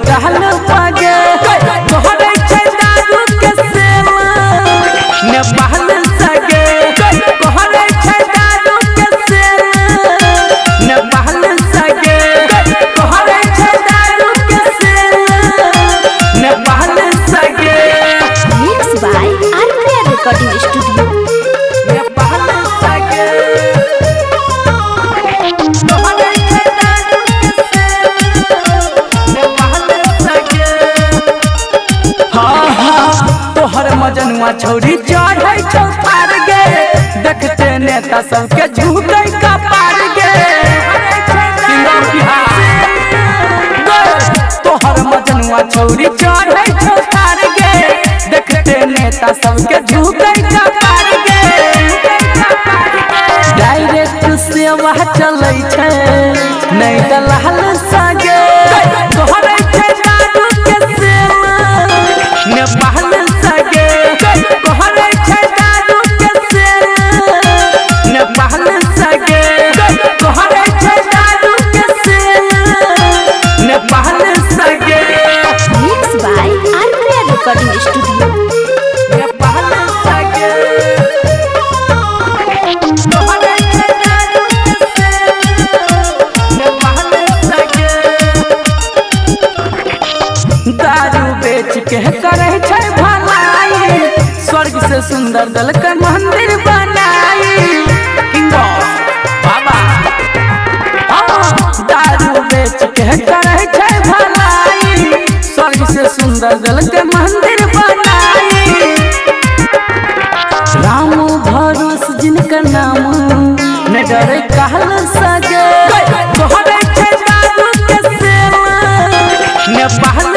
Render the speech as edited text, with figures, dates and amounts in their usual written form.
गाल पागे तोहरे छै दारू के सेल नेपाल सगे तोहरे छै दारू के सेल नेपाल सगे तोहरे छै दारू के सेल नेपाल सगे। Mix by RK recording studio. Nepal सगे तोहरे छै दारू के सेल नेपाल सगे। हाँ हाँ तोहर मजनुआ छौरी चढ़ै छौ थार गे देखते नेता सबके झुकै कपार गे। तोहर मजनुआ छौरी चढ़ै छौ थार गे देखते नेता सबके झुकै कपार गे। डायरेक्ट सेवा चलै छै नै दलाल सगे तोहरे छै दारू के सेल नेपाल सगे तोहरे छै दारू के सेल नेपाल सगे तोहरे छै दारू के सेल नेपाल सगे। Mix by RK recording studio. Nepal सगे तोहरे छै दारू के सेल नेपाल सगे। दारू बेच के करै छै भलाई स्वर्ग से सुंदर दल के मंदिर बनाई। किंग ऑफ बाबा दारू बेच के करै छै भलाई स्वर्ग से सुंदर दल के मंदिर बनाई। राम भरोस जिनका नाम न डरे काल सगे तोहरे छै दारू के सेल नेपाल